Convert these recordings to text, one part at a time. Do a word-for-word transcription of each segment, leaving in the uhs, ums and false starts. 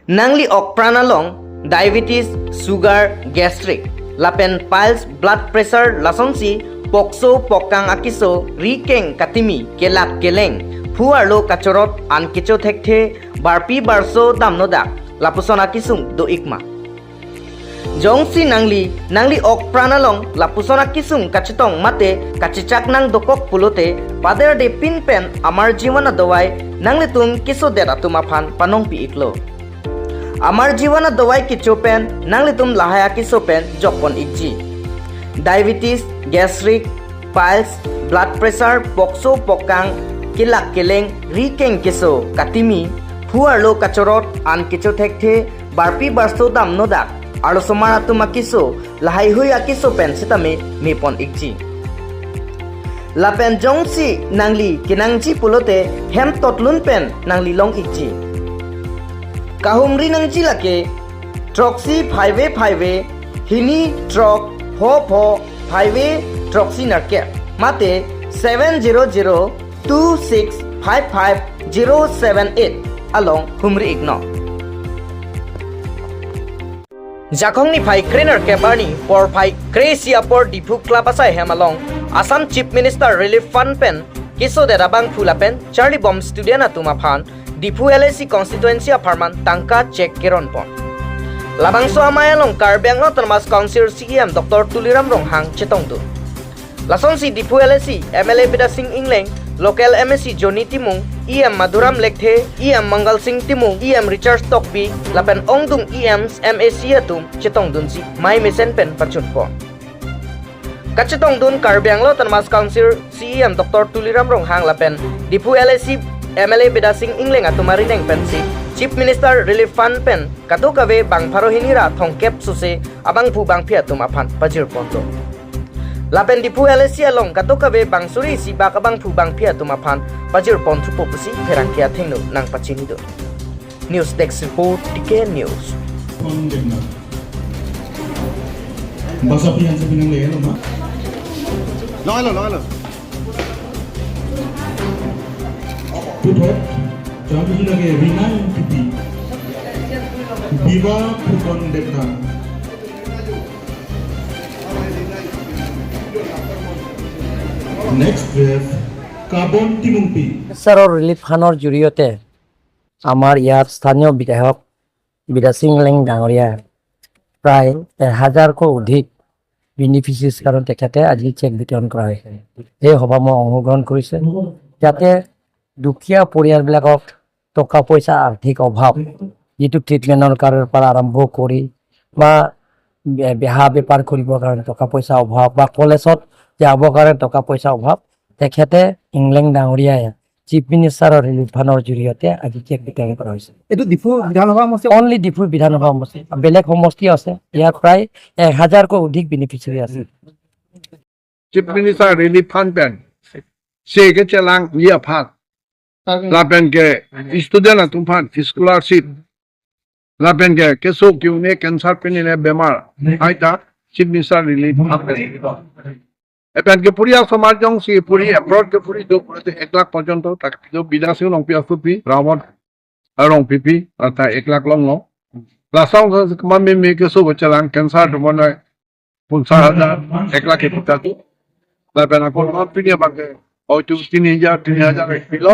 Nangli ok pran along diabetes, sugar, gastric, lapen piles, blood pressure lasonsi pokso, pokang akeso, ri keng katimi, kelak keleng, phu arlo kachorot, an kecho thekthe, barpi barso damnodak, lapuson akesung do-ik ma? Jongsi nangli, nangli ok pran along lapuson akesung kachetong mate kachechak nang dokok pulote, paderde pin pen Amar Jeevan adawai nanglitum kesodet atum aphan panongpi-iklo. Amar Jeevan adawai kecho pen nanglitum lahai akeso pen jokpon-ikji. Diabetes, gastric, piles, blood pressure, pokso, pokang, kelak keleng, ri keng keso, katimi, phu arlo kachorot, an kecho thekthe, barpi barso damnodak, arlosomar atum akeso, lahai hui akeso pen sitame mepon-ikji. Lapen jongsi nangli kenangji pulote hem totlun pen nangli long-ikji. Kahumri nangji lake throksi phaive phaive, hini throk, pho pho, phaive throksi nerkep, mate seven zero zero two six five five zero seven eight along humri-iknon. Jakong niphai krenerkep arni porphai kre-isi apor Diphu Club asai hem along Assam Chief Minister Relief Fund pen kesodet abangphu lapen charlibom student atum aphan Diphu L A C constituency apharman tangka cheque keronpon. Labangso amei along Karbi Anglong Autonomous Council C E M Doctor Tuliram Ronghang chetongdun. Lasonsi Diphu L A C M L A Bidya Sing Engleng, local M A C Johnny Timung, E M Madhuram Lekthe, E M Mangal Singh Timung, E M Richard Tokbi, lapen ongdung E Ms, M A C atum chetongdunsi mei mesen pen pachunpon. Kachetongdun Karbi Anglong Autonomous Council C E M Doctor Tuliram Ronghang lapen Diphu L A C M L A Bidya Sing Engleng atum arideng pensi Chief Minister Relief Fund pen kadokave bang pharo hini ra thomkep sose abangphu bangphi atum aphan pajirponlo. Lapen Diphu L A C along kadokave bang suri isi bak abangphu bangphi atum aphan pajirpon thupo pusi pherangke athengno nangpachinidun. News Desk Report, T K News. Basa pian sa pinang lelo ma? Lo, lo, lo, lo. Puthot, jam ini lagi Rina yang pipi. Biba Pukon Detang. Next wave, Kabon Timungpi. Sir, Relief Fund ৰ জৰিয়তে আমাৰ ইয়াৰ স্থানীয় বিধায়ক বিদ্যা সিং লেং ডাঙৰীয়া প্ৰায় এহাজাৰকৈ অধিক বেনিফিচিয়াৰীজ কাৰণে তেখেতে আজি চেক বিতৰণ কৰা হৈছে। এই সভা মই অংশগ্ৰহণ কৰিছে, যাতে দুখীয়া পৰিয়ালবিলাকক টকা পইচা আৰ্থিক অভাৱ, যিটো ট্ৰিটমেণ্টৰ কাৰণে পৰা আৰম্ভ কৰি বা বে-, বেহা বেপাৰ কৰিবৰ কাৰণে টকা পইচা অভাৱ বা কলেজত যাবৰ কাৰণে টকা পইচা অভাৱ, তেখেতে ইংলেং ডাঙৰীয়াই চিফ মিনিষ্টাৰৰ ৰিলিফ ফাণ্ডৰ জৰিয়তে আজি চেক বিতৰণ কৰা হৈছে। এইটো ডিফু বিধানসভা সমষ্টি? অনলি ডিফু বিধানসভা সমষ্টি, বেলেগ সমষ্টি আছে, ইয়াৰ প্ৰায় এহাজাৰকৈ অধিক বেনিফিচিয়াৰী আছে। Chief Minister Relief Fund pen, se ke chelang iya phan, lapen ke student atum aphan scholarship, lapen ke keso kiune cancer pini ne bemar, hai ta Chief Minister Relief Fund pen. Epen ke puri asomar jongsi puri abroad ke puri do puri ek lakh porjonto tak do bida si long pi asu pi rawat arong pipi, ata ek lakh long long. Lasong sa kemamimi keso bo chelang cancer do monoi punsa hajar, ek lakh ke puta tu. Lapen akon ma pini abang ke, oh, tu tini hajar, tini hajar ek pilo.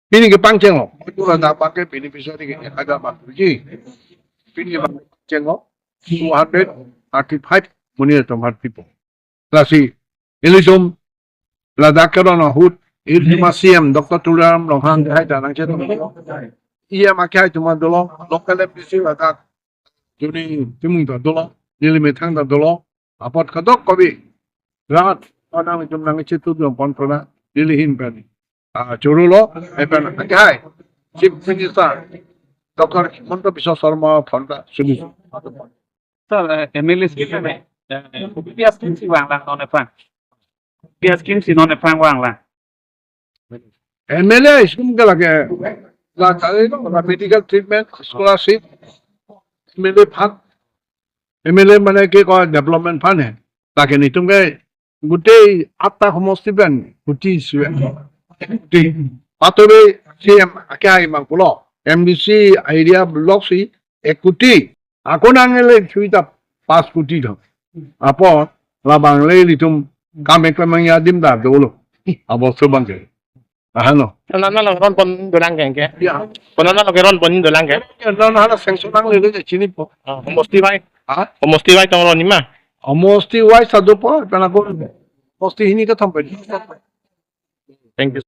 Pini ke pangcheng lo. Itu ada abang ke pini bisa di ek hajar abang tuji. Pini abang cheng lo, two hundred thirty-five monit atum hard people. Lasi, ilitum ladak keron ahut, ilitum C M Doctor Tuliram Ronghang hai ta nangchetong. E M akhai atum dolo, local M D C ladak, Johnny Timung ta dolo, neli methang ta dolo, apot kadokave rat, anang itum nangchetudun pon pona, neli hin pen. Ah, choro lo, epen akhai, Chief Minister Doctor Himanta Biswa Sarma phone ta suni. Sir, eh, M L A scheme, eh, eh, P S scheme si vanglang non epang. P S scheme si non epang vanglang. M L A scheme ke lage, la chale lo, la medical treatment, scholarship, M L A fund. M L A mane ke ko development fund hai. Lage netum ke gutei atta homosti pen kuti siwe. Kuti. Patoi C M akhai mang pulo. M D C area block si এক কোটি, ako nangle suita পাঁচ কোটি thom. Apot labang le ilitum kam eklemang adim ta dolo. Abostu abangke. Aha no. Konat ma lo ron pon dolang ke ke. Ya. Konat ma lo ke ron pon dolang ke. Ya, non hala sanction nangle le chinipo. Ah, homosti wise. Ha? Homosti wise tong ron ma. Homosti wise ta dopo, penang ako. Homosti hini kethom pen. Thank you.